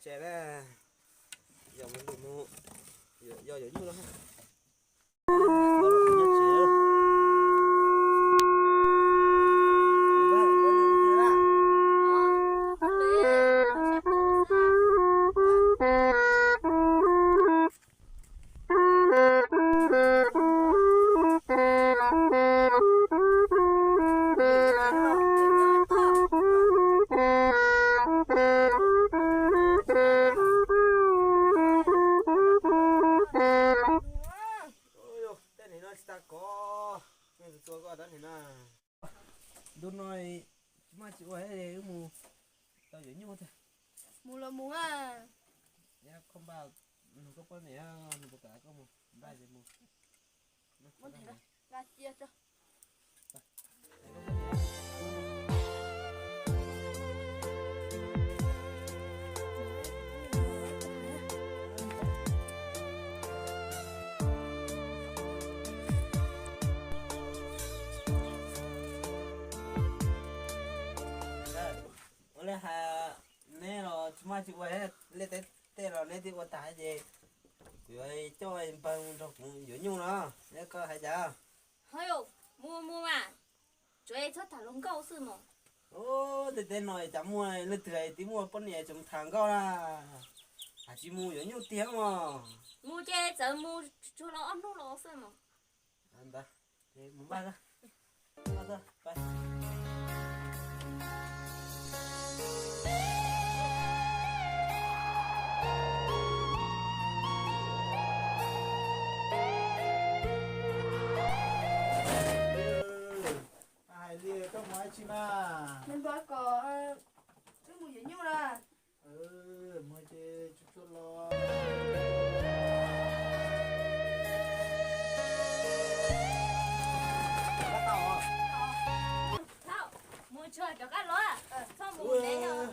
Tsev na, yog mus lwm mus, yog yuav nyuj no. Tej hneev no tsis tas kov, tua koj tab hneev na. Ntu no tsis maj tsis ua wb mus tau yuav nyuj thiab. Mus los mus a. Koj npaj nug koj poj niam nws puas kam koj mus, npaj ces mus. Ua li hais neb los tsis maj tsis ua, liaj teb tej los neb twb ua tag ces kuv yuav coj npawg nrog kuv yuav nyuj no, neb koj hais cas? Ho yus, mus mus mas, tsuav txhob tham hluas nkauj xwb mos. Tej teb no cas muaj leej twg twb muaj poj niam tseem tham nkauj na. Hais tsis mus yuav nyuj tiag mos. Mus ces txawm mus tsuag los ob hnub los xwb mos. Ntawd, mus npaj. Hais li koj mus dab tsi mas? Nws npaj kom wb mus yuav nyuj na. Mus ces tsuag tsuag los. Mus tsuag rov qab los, txhob mus ntev os.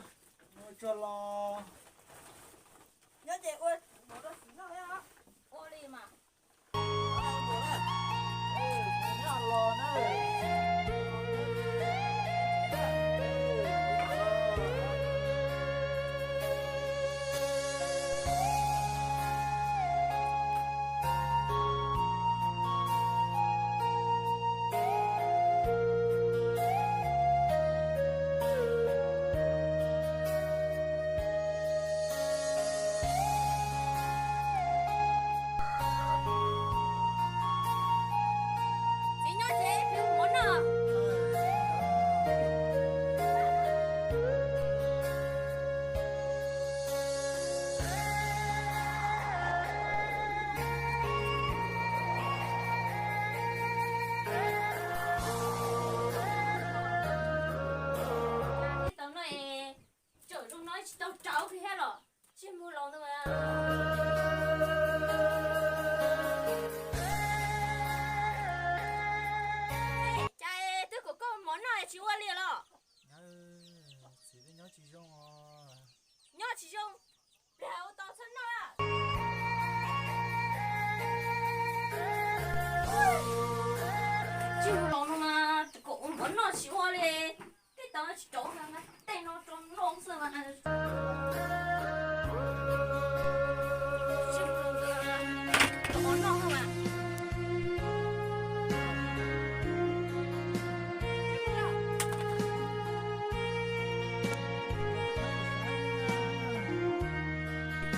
Mus tsuag los. Nyob ces ua mov rau txiv noj os. Ua li mas. Txiv nyob tsev, mus ua noj. Tau no es, tsam zoo no tsis tau rauv kiag thiab los tsis muag los ntawd. Cas twb kom koj mov noj tsis ua li los? Txiv, nyob tsis zoo. Nyob tsis zoo, pliag ua tau txhob noj. Tsis muag los no mas kom ua mov noj tsis ua li. Tej tau tsis rauv, tej no rau noj xwb mas.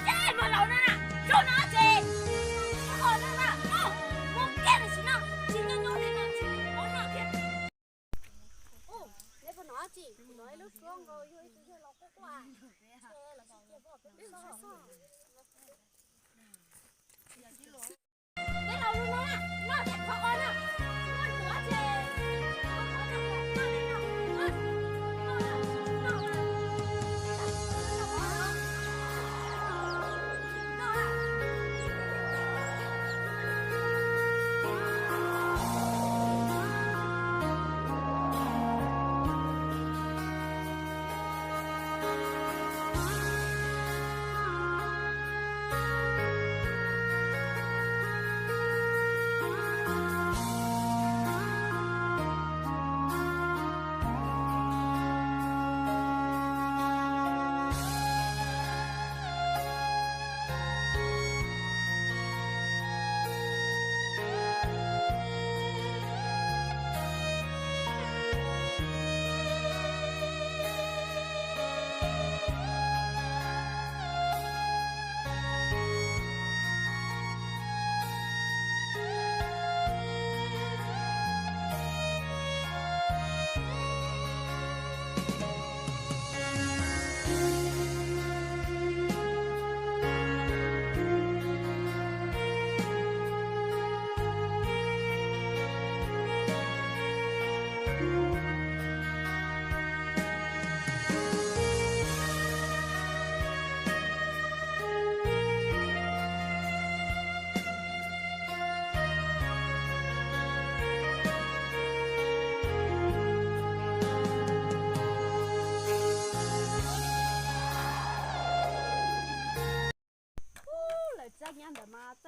Ces mas laus no na, zaum no ces ho no na, mus kiag tam sim no, tsis nyob nyob li no tsis ua noj kiag. Neb puas hnov tsis? Kuv hnov ib lub suab nkaus yog ib tug yawg laus quaj quaj. Neb laus no na, noj ces qhov o na, noj ntxuav ces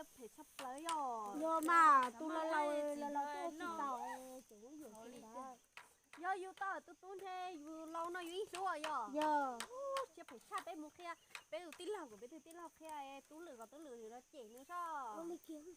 Phem tshaj plaws yog. Yog mas tus laus laus los los tuaj tsis tau, ces yus yuam kev ntawd. Yog yus tau tus tub ntshe yus laus no yus yeej hlub yog. Yog. Siab phem tshaj, peb mus qhia peb tus tij laug kom peb tus tij laug qhia tub lwm kom tub lwm no cem nws soj.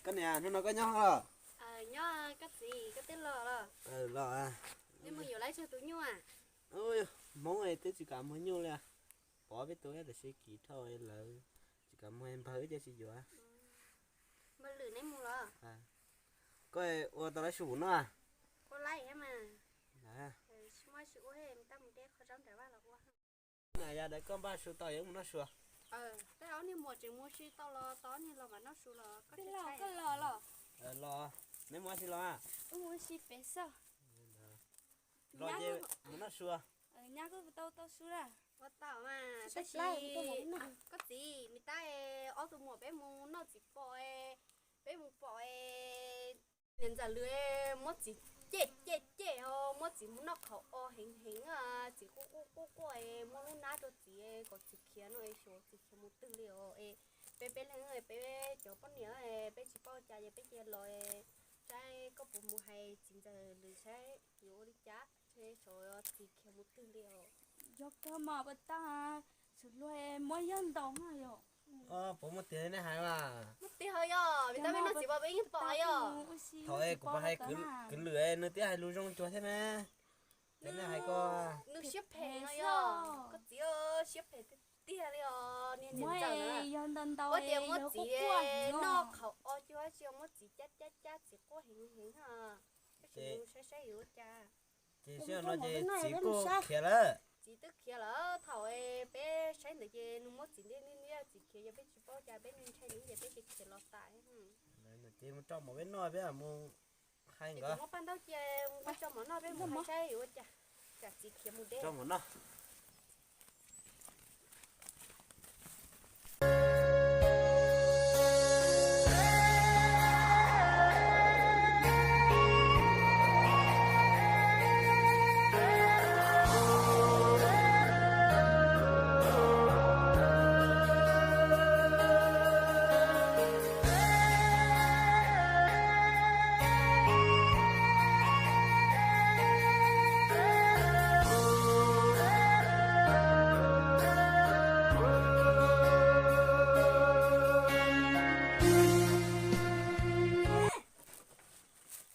Koj niam, hnub no koj nyob los? Nyob, koj txiv, koj twb los los? Los. Neb mus yuav lawv tsawg tus nyuj? Hmoob twb tsis kam muag nyuj li. Pov peb tus tab sis kim dhau lawv tsis kam muag, npawg wb cia tsis yuav. Npawg Lwm neb mus los? Koj ua tau lab su noj? Ua lab thiab mas. Muaj su ua, tab mus de qhov zaub nram vaj los ua. Yog daim koj npaj su tau yuav mus noj su. Tab ob niag muam tseem mus si tau los, tab ob niag los mam noj su los. Koj los los? Los, neb mus si los? Mus si pem xwb. Los ces mus noj su. Nyab kuj tau tau su lawm. Ua tau mas, tab sis koj txiv, nws tab ob tug muam peb mus noj txiv pom, peb mus pom niam ntxawm lwm muab txiv cem cem cem, muab txiv mus noj qhauv o heev heev, txiv quaj quaj quaj quaj, muab lub hnab rau txiv kom txiv khiav no, xyov txiv khiav mus twg li os. Peb peb leeg, peb cov poj niam peb tsis paub cas, yog peb cia los saib koj puas mus hais txiv ntxawm lwm saib yuav ua li cas, xyov txiv khiav mus twg li os. Yog kawg mas, pas tag, txhua luag muab yawg ntaus na yog. Puas muaj tiag nej hais mas? Muaj tiag yog, vim tab peb noj txiv pom peb yeej pom yog. Thaum kuv pom hais kwv lwm nws twb hais lus zoo cuag thiab na. Ces nej hais ko, nws siab phem no yog. Koj txiv siab phem tiag tiag li os, niag niam ntxawm na. Yog ntau ntau, ua tias muab txiv noj qhauv o cuag tsis, muab txiv cab cab cab txiv quaj heev heev, tab sis nws saib saib yuav ua cas. Ces sij hawm no ces txiv kuj khiav lawm. Txiv twb khiav lawm, thaum peb saib ntawd ces nws muab txiv ntiab ntiab ntiab txiv khiav, yog peb tsis paub cas peb ntshai nws ces peb cia khiav los tas. Ces mus tso mov peb noj, peb mus hais nkawd. Muab paj ntaub cia, mus tso mov noj peb mus hais saib yuav ua cas, tsam txiv khiav mus deb. Tso mov noj.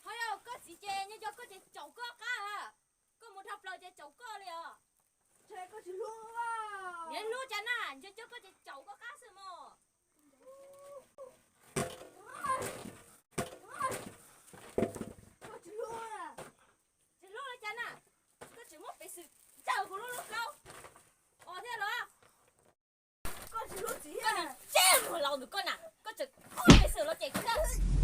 Ho yog koj txiv ces nco koj ces caum koj qab, koj mus dhau plaws ces caum koj li os. Niam hlub cas na, nco koj ces caum koj qab xwb mos. Tsis hlub li cas na, koj tseem muab peev xwm ncaws kuv lub lub kaub os thiab los? Koj tsis hlub txiv, koj niag tseb muag laus ntawm koj na, koj tseem muab peev xwm los cem kuv thiab.